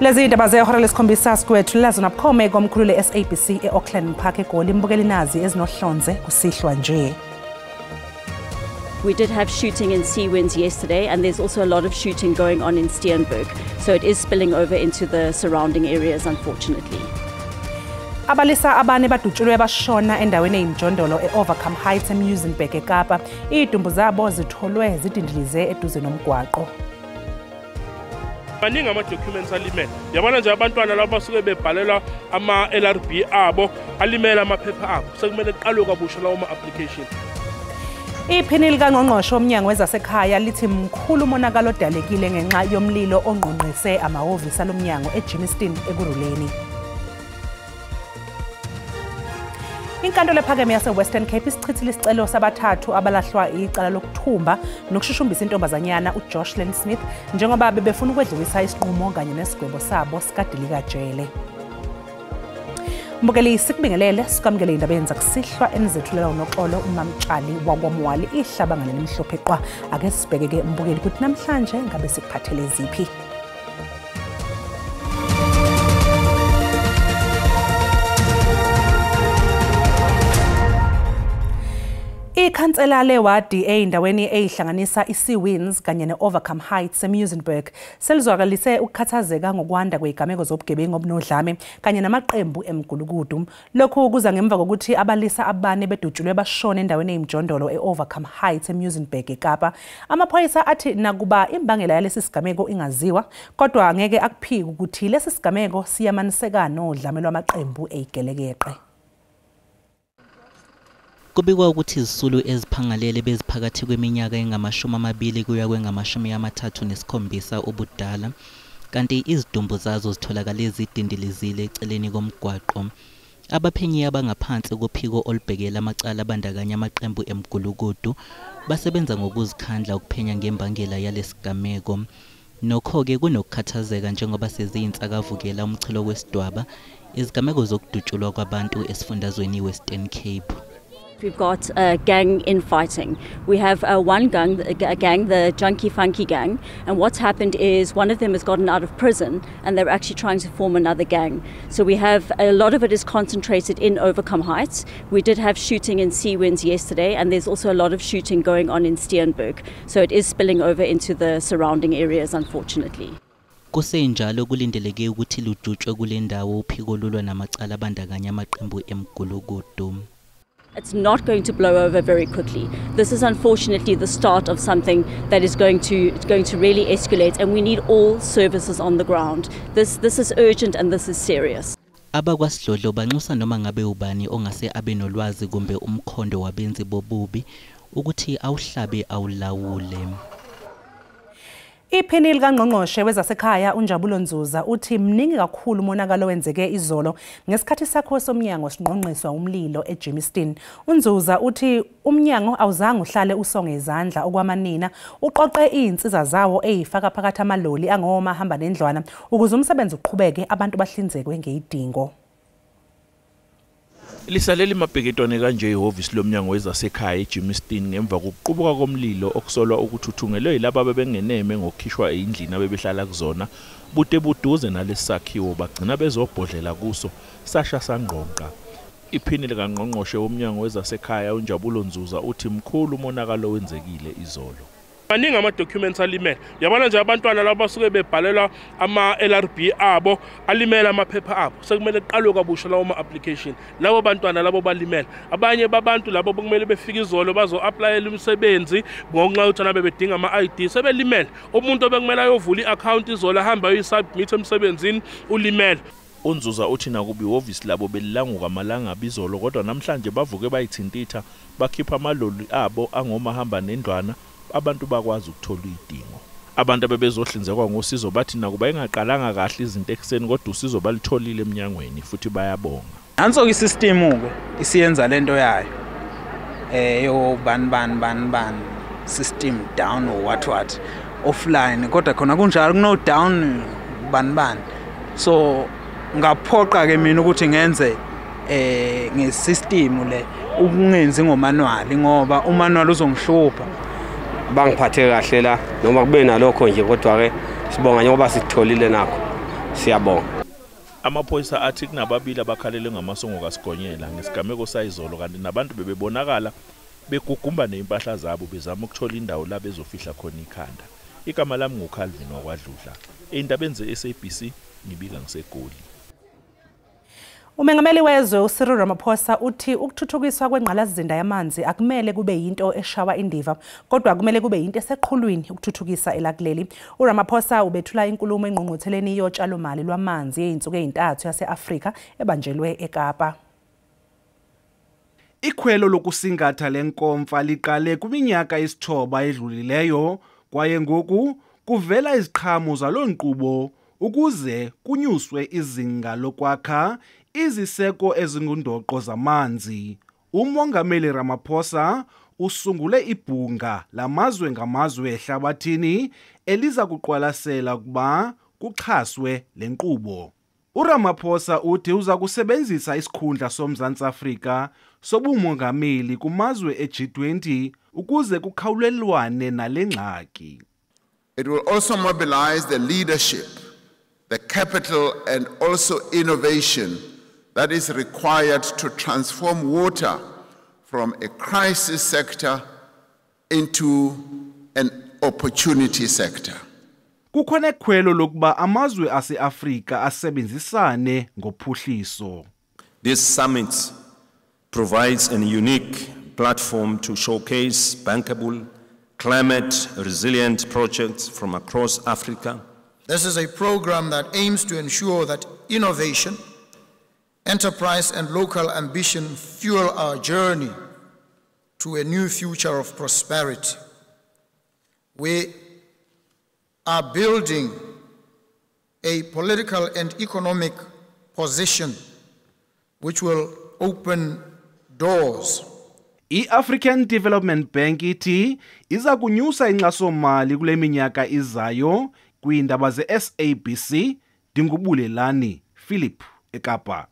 Lezi indaba zehora lesikhombisa sikwethu lazo nabukhome komkhulu le-SABC e-Auckland Park eGoli imbukeli nazi ezinohlonze kusihlwa nje. We did have shooting in Seawinds yesterday, and there's also a lot of shooting going on in Steenberg. So it is spilling over into the surrounding areas, unfortunately. Abalisa abane badutshulwe bashona endaweni eyimjondolo e-Overcome Heights eMuizenberg eKapa. Izidumbu zabo zitholwe zidindilize eduze nomgwaqo. Baningi ama-documents alimele. Yabona nje abantwana laba basuke bebhalelwa ama-LRB abo, alimele amaphepha abo. Sekumele kuqalwe kabusha lawo ma-application. Iphini likangqongqoshe womnyango wezasekhaya lithi mkhulu umonakalo odalekile ngenxa yomlilo ongqongqise amahhovisi alomnyango eGermiston Ekurhuleni. Inkantolo ephakeme yase-Western Cape isichithile isicelo sabathathu abalahlwa icala lokuthumba nokushushumbisa intombazanyana uJoshlin Smith njengoba bebefuna ukwedlulisa isinqumo kanye nesigwebo sabo sikadilikajele. Mbukeli, sikubingelele sikwamukele indaba zakusihlwa enizethulela uNoxolo uMamtshali wakwaMwali ihlabangane lemhlophe qwa. Ake sibheke-ke mbukeli ukuthi namhlanje ngabe sikuphathele ziphi. Ikhansela lewadi eyindaweni eyihlanganisa iSeawinds kanye ne-Overcome Heights eMuizenberg selizwakalise ukukhathazeka ngokwanda kwezigameko zobugebengu obunodlame kanye namaqembu emgulukudu. Lokhu kuza ngemva kokuthi abalisa abane bedutshulwe bashona endaweni eyimjondolo e-Overcome Heights eMuizenberg eKapa. Amaphoyisa athi nakuba imbangela yalesi sigameko ingaziwa, kodwa angeke akuphike ukuthi lesi sigameko siyamaniseka nodlame lwamaqembu eyigelekeqe. Kubikwa ukuthi izisulu eziphangalele beziphakathi kweminyaka engama-20 kuya kwengama-37 ubudala, kanti izidumbu zazo zitholakale zidindilizile eceleni komgwaqo. Abaphenyi abangaphansi kophiko olubhekela amacala abandakanya amaqembu emgulukudu basebenza ngokuzikhandla ukuphenya ngembangela yalesigameko. Nokho-ke kunokukhathazeka njengoba seziyinsakavukela umchilo wesidwaba izigameko zokudutshulwa kwabantu esifundazweni iWestern Cape. We've got gang infighting. We have one gang, a gang, the Junkie Funky gang, and what's happened is one of them has gotten out of prison and they're actually trying to form another gang. So we have a lot of it is concentrated in Overcome Heights. We did have shooting in Seawinds yesterday, and there's also a lot of shooting going on in Steenberg. So it is spilling over into the surrounding areas, unfortunately. Kusenjalo kulindeleke ukuthi lujutshwe kule ndawo uphiko lolwa namacala abandakanya amaqembu emgulukudu. It's not going to blow over very quickly. This is unfortunately the start of something that is going to really escalate, and we need all services on the ground. This is urgent and this is serious. Abakwasidlodlo banxusa noma ngabe ubani ongase abe nolwazi kumbe umkhondo wabenzi bobubi ukuthi awuhlabe awulawule. Iphini likangqongqoshe wezasekhaya uNjabulo Nzuza uthi mningi kakhulu umonakalo wenzeke izolo ngesikhathi sakho somnyango singqongqiswa umlilo eGermiston. UNzuza uthi umnyango awuzange uhlale usonge izandla okwamanina, uqoqe izinsiza zawo eyifaka phakathi amaloli angomahamba nendlwana ukuze umsebenzi uqhubeke abantu bahlinzekwe ngezidingo. Lisaleli mabheketwane kanje ihhovisi lomnyango wezasekhaya eGermiston ngemva kokuqubuka komlilo okusolwa ukuthi uthungelwe yilabo abebengeneme ngokukhishwa endlini abebehlala kuzona bude buduze nalesakhiwo bagcina bezobhodlela kuso sasha sangqonqa. Iphini likangqongqoshe womnyango wezasekhaya uNjabulo Nzuza uthi mkhulu umonakalo wenzekile izolo. Baningi ama-documents alimele. Yabona nje abantwana laba basuke bebhalelwa ama-LRB abo, alimele amaphepha abo. Sekumele kuqalwe kabusha lawo ma-application. Labo bantwana labo balimele. Abanye babantu labo bekumele befike izolo bazo-applyela imisebenzi ngonxa yokuthi nabe bedinga ama-ID sebelimele. Umuntu obekumele ayovula i-account izolo ahambe ayoyisubmit emsebenzini ulimele. UNzuza uthi nakuba ihhovisi labo belilanguka amalangabi izolo kodwa namhlanje bavuke bayithintitha bakhipha amaloli abo angomahamba nendlwana abantu bakwazi ukuthola idingo. Abantu abebezohlinzekwa ngosizo bathi nakuba ingaqalanga kahle izinto ekuseni kodwa usizo balitholile eminyangweni futhi bayabonga. Nanso isystem ke isiyenza lento yayo yo ban ban ban ban system down or what offline, kodwa khona kunjalo kuno down ban ban, so ngaphoqa ke mina ukuthi ngenze ngesystem le ukungenzi ngomanual ngoba umanual uzongihlupha. Bangiphathe kahle la noma kube nalokho nje kodwa ke sibonga njengoba sitholile nakho. Siyabonga. Amaphoyisa athi kunababili abakhalele ngamasongo kaSigonyela ngesigameko sayizolo, kanti nabantu bebebonakala begugumba nezimpahla zabo bezama ukuthola indawo la bezofihla khona ikhanda. Igama lami nguCalvin wakwaDludla. Ey'ndabeni ze-SABC ngibika ngiseGoli. Umengameli wezwe uCyril Ramaphosa uthi ukuthuthukiswa kwengqalasizinda yamanzi akumele kube yinto eshawa indiva, kodwa kumele kube yinto eseqhulwini ukuthuthukisa elakuleli. URamaphosa ubethula inkulumo engqungqutheleni yotshalomali lwamanzi yey'nsuku ey'ntathu yase-Afrika ebanjelwe eKapa. Ikhwelo lokusingatha lenkomfa liqale kwiminyaka 9 edlulileyo, kwaye ngoku kuvela iziqhamo zaloo nkqubo ukuze kunyuswe izinga lokwakha iziseko ezingundoqo zamanzi. Umongameli Ramaphosa usungule ibhunga lamazwe ngamazwe ehlabathini eliza kuqwalasela ukuba kuxhaswe le nkqubo. URamaphosa uthi uza kusebenzisa isikhundla soMzantsi Afrika sobumongameli kumazwe e-G20 ukuze kukhawulelwane nale ngxaki. It will also mobilize the leadership, the capital and also innovation that is required to transform water from a crisis sector into an opportunity sector. Kukho nekhwelo lokuba amazwe ase-Afrika asebenzisane ngophuhliso. This summit provides a unique platform to showcase bankable, climate resilient projects from across Africa. This is a program that aims to ensure that innovation, enterprise and local ambition fuel our journey to a new future of prosperity. We are building a political and economic position which will open doors. I-African Development Bank ithi iza kunyusa inkxasomali kule minyaka izayo. Kwiindaba ze-SABC ndingubulelani Philip eKapa.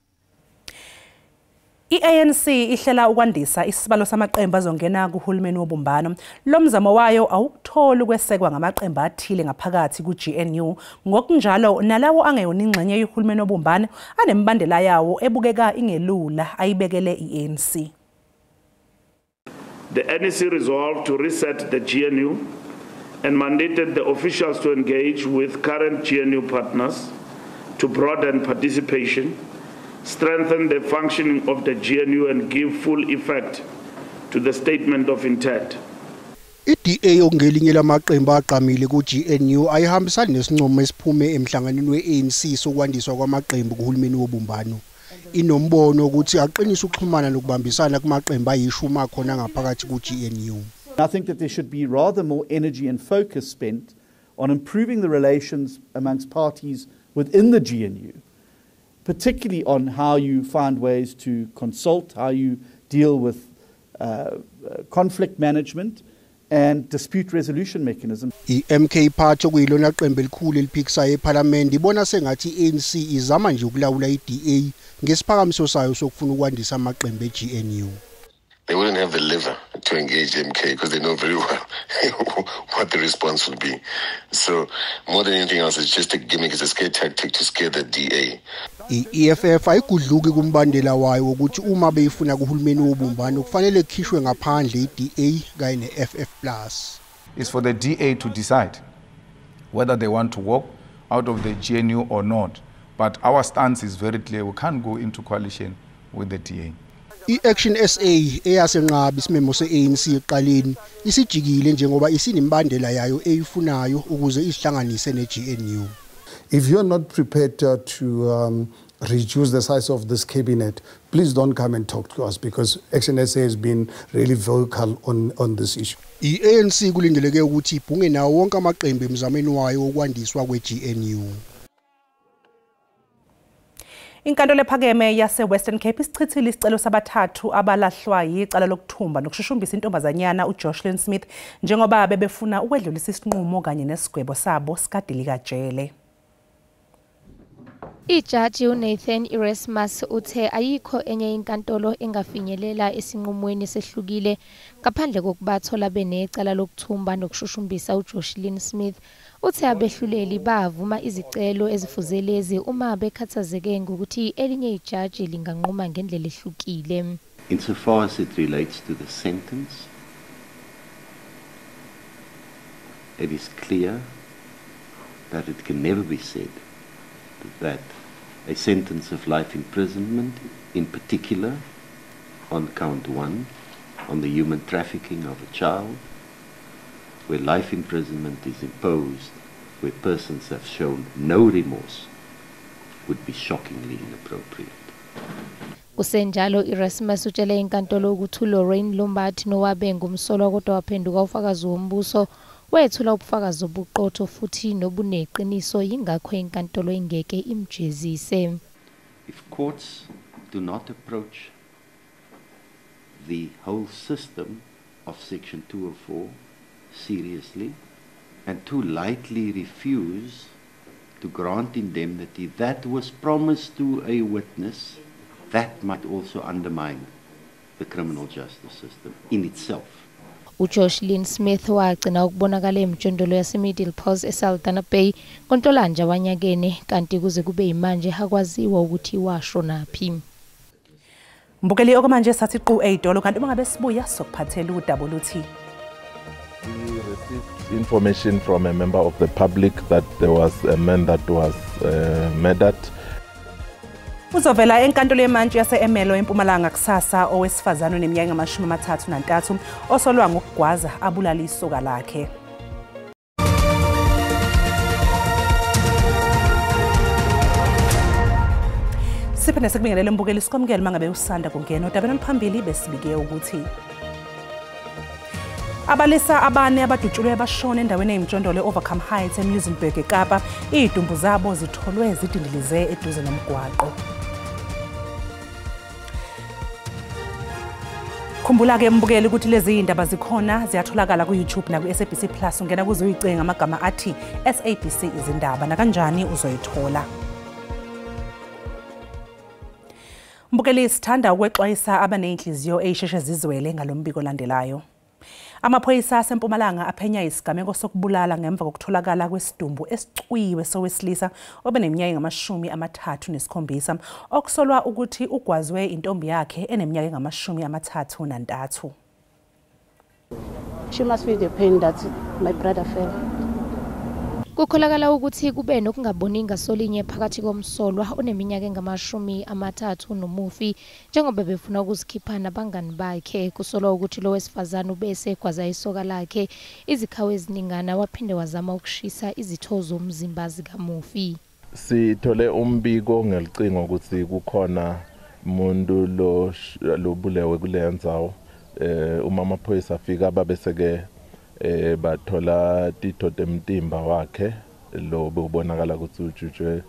I-ANC ihlela ukwandisa isibalo samaqembu azongena kuhulumeni wobumbano. Lo mzamo wayo awukutholi ukwesekwa ngamaqembu athile ngaphakathi ku-GNU. Ngokunjalo nalawo angeyona ingxenye yohulumeni wobumbano anemibandela yawo ebukeka ingelula ayibekele i-ANC. The NEC resolved to reset the GNU and mandated the officials to engage with current GNU partners to broaden participation, strengthen the functioning of the GNU and give full effect to the statement of intent. I-DA okungelinye lamaqembu agqamile ku-GNU ayihambisani nesincomo esiphume emhlanganweni we-ANC sokwandiswa kwamaqembu kuhulumeni wobumbano. Inombono ukuthi aqinise ukuxhumana nokubambisana kumaqembu ayishumi akhona ngaphakathi ku-GNU. I think that there should be rather more energy and focus spent on improving the relations amongst parties within the GNU, particularly on how you find ways to consult, how you deal with conflict management and dispute resolution mechanism. I-MK Party okuyilona qembu elikhulu eliphikisayo ePhalamende ibona sengathi i-ANC izama nje ukulawula i-DA ngesiphakamiso sayo sokufuna ukwandisa amaqembu e-GNU. They wouldn't have the liver to engage MK because they know very well what the response would be. So more than anything else, it's just a gimmick, it's a scare tactic to scare the DA. I-EFF ayigudluki kumbandela wayo ukuthi uma beyifuna kuhulumeni wobumbano kufanele kukhishwe ngaphandle i-DA kanye ne-FF+. It's for the DA to decide whether they want to walk out of the GNU or not. But our stance is very clear. We can't go into coalition with the DA. I-Action SA eyasenqaba isimemo se-ANC eqaleni isijikile njengoba isinemibandela yayo eyifunayo ukuze isihlanganise ne-GNU. If you're not prepared to reduce the size of this cabinet, please don't come and talk to us because Action SA has been really vocal on this issue. I-ANC kulindeleke ukuthi ibhunge nawo wonke amaqembu emzameni wayo wokwandiswa kwe-GNU. Inkantolo ephakeme yase-Western Cape isichithile isicelo sabathathu abalahlwa yicala lokuthumba nokushushumbisa intombazanyana uJoshlin Smith njengoba bebefuna ukwedlulisa isinqumo kanye nesigwebo sabo sikadilikajele. Ijaji uNathan Erasmus uthe ayikho enye inkantolo engafinyelela esinqumweni sehlukile ngaphandle kokubathola benecala lokuthumba nokushushumbisa uJoshlin Smith Uthe abehluleli bavuma izicelo ezifuze lezi uma bekhathazeke ngokuthi elinye ijaji linganquma ngendlela ehlukile. Insofar as it relates to the sentence, it is clear that it can never be said that a sentence of life imprisonment, in particular on count 1, on the human trafficking of a child, where life imprisonment is imposed, where persons have shown no remorse, would be shockingly inappropriate. Kusenjalo Erasmus utshele inkantolo ukuthi Lorraine Lombard nowabe ngumsolwa kodwa waphenduka ufakazi wombuso wethula ubufakazi obuqotho futhi nobuneqiniso, yingakho inkantolo ingeke imjezise. If courts do not approach the whole system of Section 204 seriously and too lightly refuse to grant indemnity that was promised to a witness, that might also undermine the criminal justice system in itself. uJoshlin Smith wagcina ukubonakala emjondolo yaseMiddelpos eSaldanha Bay ngoNhlolanja wanyakene, kanti kuze kube yimanje akwaziwa ukuthi washonaphi. Mbukeli, okwamanje sathi qu eyidolo, kanti uma ngabe sibuya sokuphathela udaba oluthi We received information from a member of the public that there was a man that was murdered. Uzovela enkantolo yemantshi yase-Ermelo eMpumalanga kusasa owesifazane oneminyaka engamashumi amathathu nantathu osolwa ngokugwaza abulala isoka lakhe. Siphinde sikubingelele mbukeli, sikwamukele mangabe usanda kungena. Odabeni oluphambili besibike ukuthi abalisa abane abadutshulwe bashona endaweni eyimjondolo e-Overcome Heights eMuizenberg eKapa, izidumbu zabo zitholwe zidindilize eduze nomgwaqo. Khumbula-ke mbukeli ukuthi lezi indaba zikhona, ziyatholakala ku-YouTube naku-SABC Plus. Ungena kuze uyicinge ngamagama athi SABC Izindaba, nakanjani uzoyithola. Mbukeli, sithanda ukwexwayisa abaney'nhliziyo ey'sheshe zizwele ngalo mbiko olandelayo. Amaphoyisa aseMpumalanga aphenya isigameko sokubulala ngemva kokutholakala kwesidumbu esicwiwe sowesilisa obeneminyaka engamashumi amathathu nesikhombisa, okusolwa ukuthi ugwazwe intombi yakhe eneminyaka engamashumi amathathu nantathu. She must feel the pain that my brother felt. Kukholakala ukuthi kube nokungaboni ngasolinye phakathi komsolwa oneminyaka engamashumi amathathu nomufi njengoba befuna ukuzikhipha nabangani bakhe. Kusolwa ukuthi lo wesifazane ubese egwaza isoka lakhe izikhawu eziningana, waphinde wazama ukushisa izitho zomzimba zikamufi. Sithole umbiko ngelicingo ukuthi kukhona umuntu lo lobulewe kuleya ndzawo. Uma amaphoyisa afika, babeseke bathola titho temtimba wakhe lo bewubonakala ukuthi ujutshwe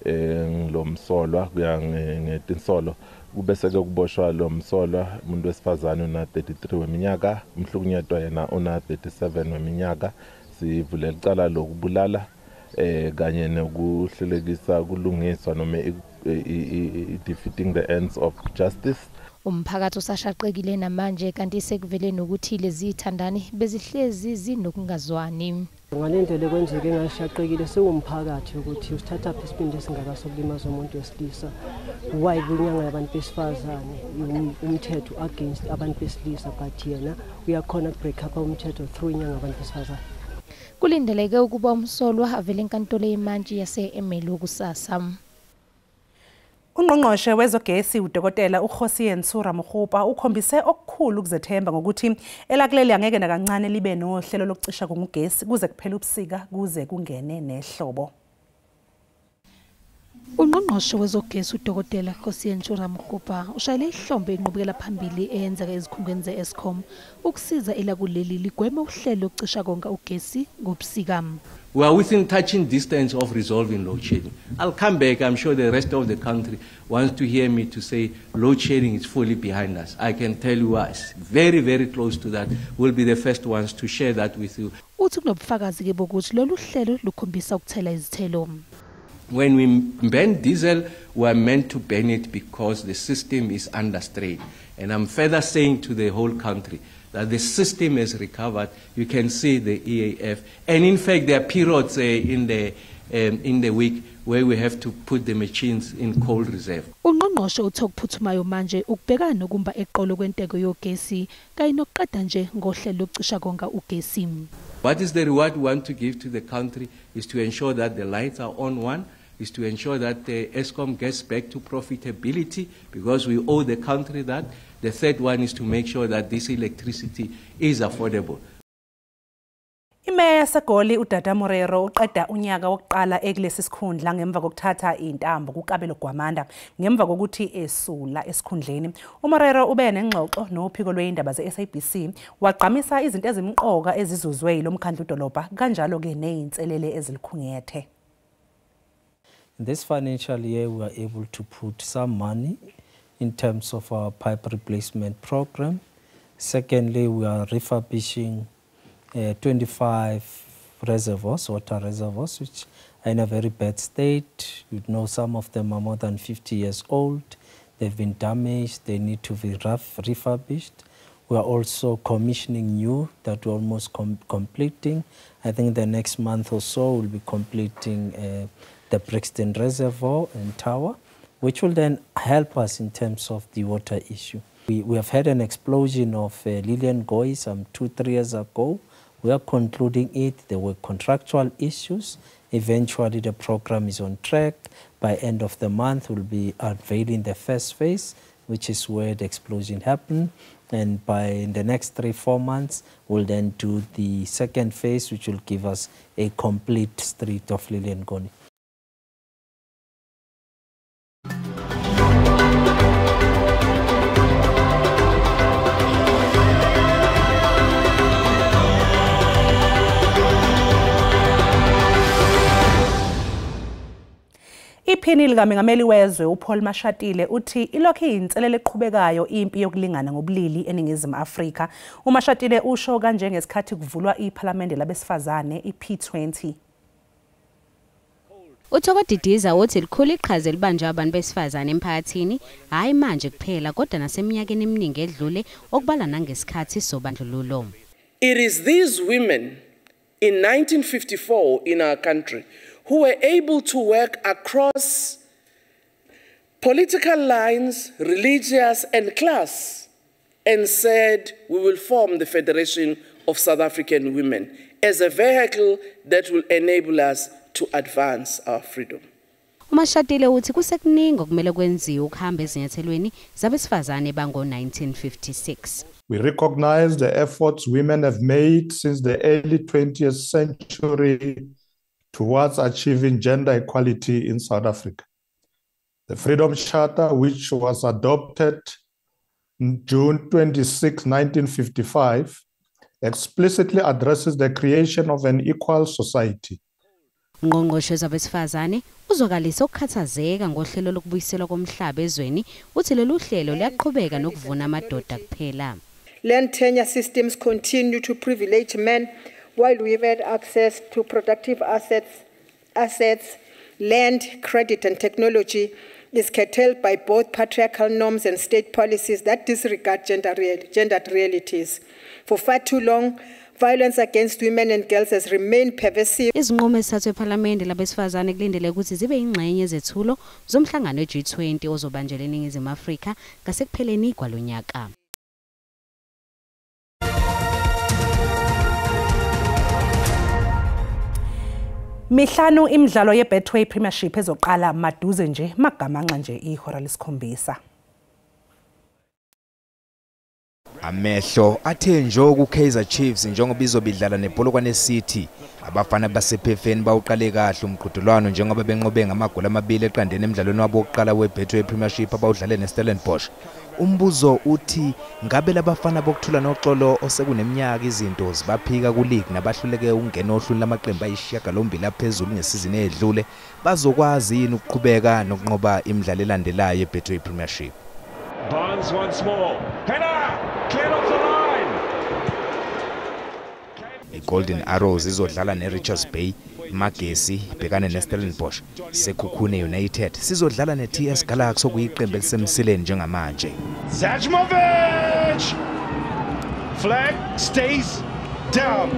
ngilomsolwa kuya ngetinsolo. Kubese ke kuboshwa lo msolwa, umuntu wesifazane una 33 weminyaka, umhlukunyetwa yena una 37 weminyaka. Sivule icala lokubulala kanye nokuhlelekisa kulungiswa noma defeating the ends of justice. Umphakathi usashaqekile namanje, kanti sekuvele nokuthi lezi zithandani bezihlezi zinokungazwani. Ngale ndlela ekwenzeke ngashaqekile siwumphakathi ukuthi usithathaphi isibindi esingaka sokulimaza umuntu wesilisa. Why kwinyanga yabantu besifazane umthetho against abantu besilisa, but yena uyakhona ukubreak up umthetho through inyanga yabantu besifazane? Kulindeleke ukuba umsolwa avele enkantolo yemantshi yase-Ermelo kusasa. Ungqongqoshe wezogesi uDokotela uKgosientsho Ramokgopa ukhombise okukhulu ukuzethemba ngokuthi elakuleli angeke nakancane libe nohlelo lokucisha kongugesi kuze kuphele ubusika, kuze kungene nehlobo. Ungqongqoshe wezogesi uDokotela Kgosientsho Ramokgopa ushayele ihlombe inqubekela phambili eyenzeka ezikhungweni ze-Eskom ukusiza elakuleli ligweme uhlelo lokucisha konke ugesi ngobusika. We are within touching distance of resolving load shedding. I'll come back. I'm sure the rest of the country wants to hear me to say load shedding is fully behind us. I can tell you us very, very close to that. We'll be the first ones to share that with you. Uthi kunobufakazi ke bokuthi lolu hlelo lukhombisa ukuthela izithelo. When we ban diesel, we are meant to ban it because the system is under strain. And I'm further saying to the whole country that the system has recovered. You can see the EAF. And in fact, there are periods in the week where we have to put the machines in cold reserve. Ungqongqoshe uthe okuphuthumayo manje ukubhekana nokumba eqolo kwenteko yogesi kanye nokuqeda nje ngohlelo lokucisha konga ugesi. What is the reward we want to give to the country is to ensure that the lights are on one, is to ensure that the Eskom gets back to profitability, because we owe the country that. The third one is to make sure that this electricity is affordable. Imeya yaseGoli uDada Morero uqeda unyaka wokuqala ekulesi sikhundla ngemva kokuthatha intambo kuKabelo Gwamanda ngemva kokuthi esula esikhundleni. UMorero ube nengxoxo nophiko lweindaba ze-SABC wagqamisa izinto ezimqoka ezizuzwe yilomkhandlu dolobha kanjalo ke nezinselele ezilikhungethe. In this financial year we are able to put some money in terms of our pipe replacement program. Secondly, we are refurbishing 25 reservoirs, water reservoirs, which are in a very bad state. You know, some of them are more than 50 years old. They've been damaged. They need to be refurbished. We are also commissioning new that we're almost completing. I think the next month or so we'll be completing the Brixton Reservoir and Tower, which will then help us in terms of the water issue. We have had an explosion of Lilian Goy some 2-3 years ago. We are concluding it. There were contractual issues. Eventually, the program is on track. By end of the month, we'll be unveiling the first phase, which is where the explosion happened. And by the next 3-4 months, we'll then do the second phase, which will give us a complete street of Lilian Goni. Iphini likamengameli wezwe uPaul Mashatile uthi ilokhu iyinselele eqhubekayo impi yokulingana ngobulili eNingizimu Afrika. UMashatile usho kanje ngesikhathi kuvulwa iPhalamende labesifazane iP20. Uthoko Didiza uthi likhulu iqhaza elibanjwe abantu besifazane emphakathini, hayi manje kuphela kodwa naseminyakeni eminingi edlule okubala nangesikhathi sobandlululo. It is these women in 1954 in our country who were able to work across political lines, religious and class, and said, we will form the Federation of South African Women as a vehicle that will enable us to advance our freedom. uMashatile uthi kusekuningi okumele kwenziwe ukuhamba ezinyathelweni zabesifazane bango-1956. We recognize the efforts women have made since the early 20th century towards achieving gender equality in South Africa. The Freedom Charter, which was adopted in June 26, 1955, explicitly addresses the creation of an equal society. Ungqongqoshe wezabesifazane uzwakalise ukukhathazeka ngohlelo lokubuyiselwa komhlaba ezweni, uthi lolu hlelo liyaqhubeka nokuvuna amadoda kuphela. Land tenure systems continue to privilege men while women access to productive assets, land, credit and technology is curtailed by both patriarchal norms and state policies that disregard gendered realities. For far too long, violence against women and girls has remained pervasive. Izinqumo ezithathwe ePhalamende labesifazane kulindeleke ukuthi zibe ingxenye zethulo zomhlangano we-G20 ozobanjelwa eNingizimu Afrika ngasekupheleni kwalonyaka. Mihlanu imidlalo yeBetway Premiership ezoqala maduze nje magamanxa nje ihora lesikhombisa. Amehlo athe njo ku-Kaizer Chiefs njengoba izobidlala nePolokwane City. Abafana basephefeni bawuqale kahle umqhudelwano njengoba benqobe ngamagoli 2 eqandeni emdlalweni wabo wokuqala weBetway Premiership abawudlale neStellenbosch. Umbuzo uthi ngabe labafana bokuthula noxolo osekuneminyaka izinto zibaphika ku-league nabahluleke ukungena ohlwini lamaqembu ayisishiyagalombili aphezulu ngesizini edlule bazokwazi yini ukuqhubeka nokunqoba imidlalo elandelayo yeBetway Premiership. Barnes once more. Header! Cleared off the line. I-Golden Arrows izodlala ne-Richards Bay, Magesi ibhekane neStellenbosch, Sekhukhune United sizodlala neTS Galaxy okuyiqembu elisemsileni njengamanje. Zajmovic! Flag stays down.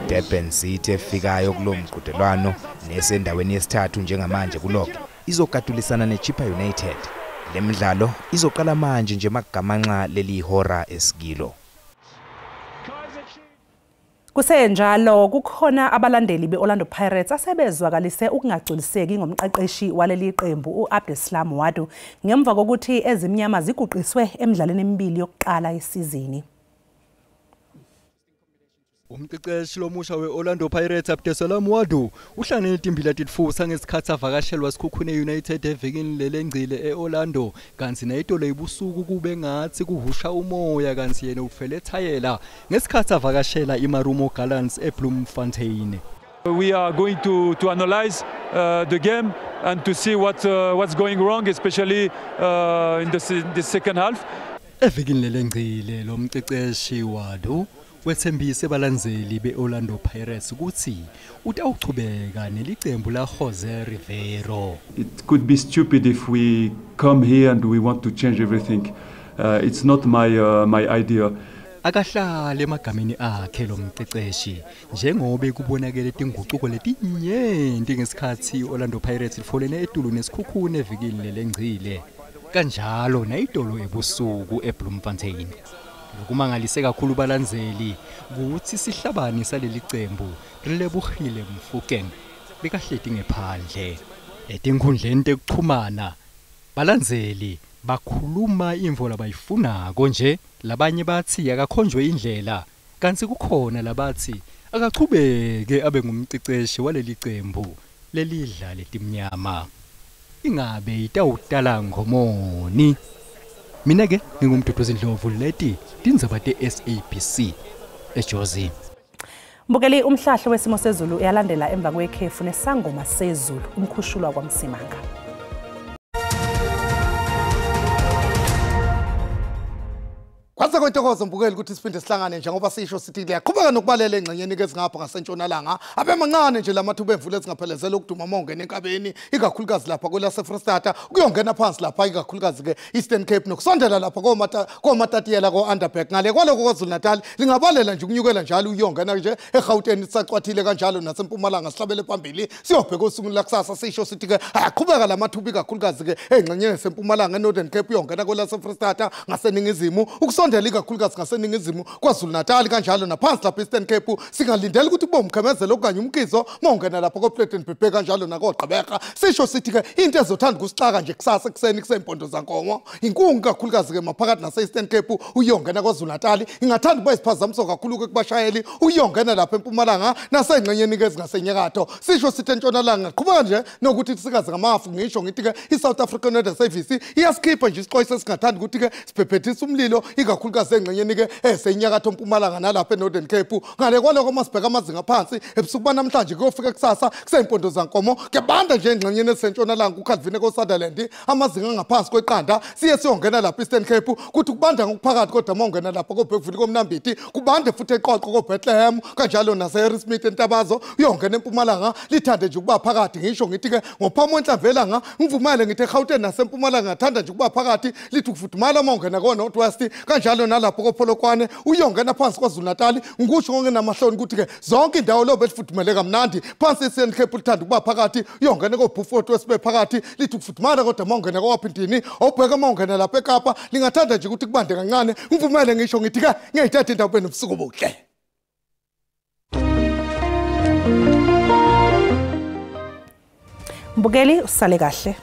Durban City efikayo kulo mqhudelwano nesendaweni yesithathu njengamanje kulog izogadulisana neChippa United. Le midlalo izoqala manje nje magamanxa leli hora esikilo. Kusenjalo kukhona abalandeli beOrlando Pirates asebezwakalise ukungagculiseki ngomqeqeshi waleli qembu uAbdeslam Ouaddou ngemva kokuthi ezimnyama ziguqiswe emidlalweni emibili yokuqala isizini. Umqeqeshi lomusha we-Orlando Pirates Abdeslam Ouaddou uhlangene netimbila titfusa ngesikhathi avakashelwa Sekhukhune United evikini lelengcile e-Orlando, kanti nayitolo ibusuku kube ngathi kuhusha umoya kanti yena ufele ethayela ngesikhathi avakashela iMarumo Gallants eBloemfontein. We are going to analyze the game and to see what's going wrong, especially in the second half. Evikini lelengcile lo mqeqeshi Ouaddou wethembise balandzeli beOrlando Pirates ukuthi utawuchubeka nelicembu la Jose Rivero. It could be stupid if we come here and we want to change everything. It's not my idea. Akahlale emagameni akhe lo mqeqeshi njengobe kubonakele tinguquko letinyenti ngesikhathi Orlando Pirates lifolene etulu neSekhukhune evikini lelengcile, kanjalo nayitolo ebusuku eBloemfontein. Lokumangalise kakhulu balandzeli kutsi sihlabani saleli cembu Relebohile Mofokeng bekahleti ngephandle. Etinkhundleni tekuchumana balandzeli bakhuluma imvo labayifunako nje, labanye batsi akakhonjwe indlela kanti kukhona labatsi akachubeke abe ngumqeqeshi waleli cembu lelidla letimnyama. Ingabe itawutala ngomoni? Mina ke ngingumduduzi Ndlovu, leti tindzaba te-SABC eJozi. Mbukeli, umhlahlo wesimo sezulu uyalandela emva kwekhefu nesangoma sezulu umkhushulwa kwaMsimanga. Kwaze kwentokozo mbukeli ukuthi siphinde sihlangane njengoba sisho sithi liyaqhubeka nokubalela engxenyeni ezingapha ngasentshonalanga. Abe mancane nje lamathuba emvula ezingaphelezela ukuduma uma ungena enkabeni, ikakhulukazi lapha kwelaseFrostata, kuyongena phansi lapha ikakhulukazi ke Eastern Cape nokusondela lapha komatatiyela ko-Underberg. Ngale kwaloko KwaZulu Natal lingabalela nje ukunyukela njalo uyongena nje eGauteng sisacwathile kanjalo naseMpumalanga sihlabele phambili siyobheka osukwini lakusasa. Sisho sithi ke ayaqhubeka lamathuba ikakhulukazi ke engxenyeni yaseMpumalanga eNorthern Cape uyongena kwelaseFrostata ngaseningizimu ukusondela ikakhulukazi ngaseningizimu KwaZulu Natal kanjalo naphansi lapha Eastern Cape. Singalindela ukuthi kube umkhemezelo okanye umkizo mawungena lapha koPletenbebe kanjalo nakoGqeberha. Sisho sithi ke into ezothanda ukusixaka nje kusasa ekuseni kusempondo zankomo inkungu kakhulukazi ke maphakathi nase-Eastern Cape uyongena KwaZulu Natal ingathanda ukuba isiphazamiso kakhulu ke kubashayeli uyongena lapha eMpumalanga nasengxenyeni ke ezingasenyakatho. Sisho sithi entshonalanga qhubeka nje nokuthi sikaze ngamafu. Ngisho ngithi ke i-South African Weather Service iyasikhipha nje isixwayiso esingathanda ukuthi ke sibhebhethise umlilo ikakhulukazi engxenyeni ke esenyakatho Mpumalanga nalapha eNorthern Cape. Ngale kwaloko masibheka amazinga phansi ebusuku banamhlanje kuyofika kusasa kuseyimpondo zankomo kuyabanda nje engxenyeni esentshonalanga uCalvin koSutherland amazinga angaphansi kweqanda. Siye siyongena lapha Eastern Cape kuthi kubanda ngokuphakathi kodwa mawungena lapha koBergville koMnambithi kubande futhi eqoqo koBethlehem kanjalo naseHarrismith eNtabazo uyongena eMpumalanga lithande nje ukuba phakathi. Ngisho ngithi ke ngophamo wenhlamvelanga ngivumele ngithi eGauteng naseMpumalanga ngathanda nje ukuba phakathi lithi ukufudumala mawungena ko-North West kanjalo nalapho koPolokwane uyongena phansi KwaZulu Natal. Ngikusho ngongenamahloni ukuthi ke zonke indawo lo belifudumele kamnandi phansi Eastern Cape lithanda ukuba phakathi uyongena koBeaufort wesibe phakathi lithi ukufudumala kodwa mawungena koWaphindini awubheka mawungena lapha eKapa lingathanda nje ukuthi kubande kancane. Ngivumele ngisho ngithi ke ngiyayithatha indawo benobusuku buhle. Mbukeli, usale kahle.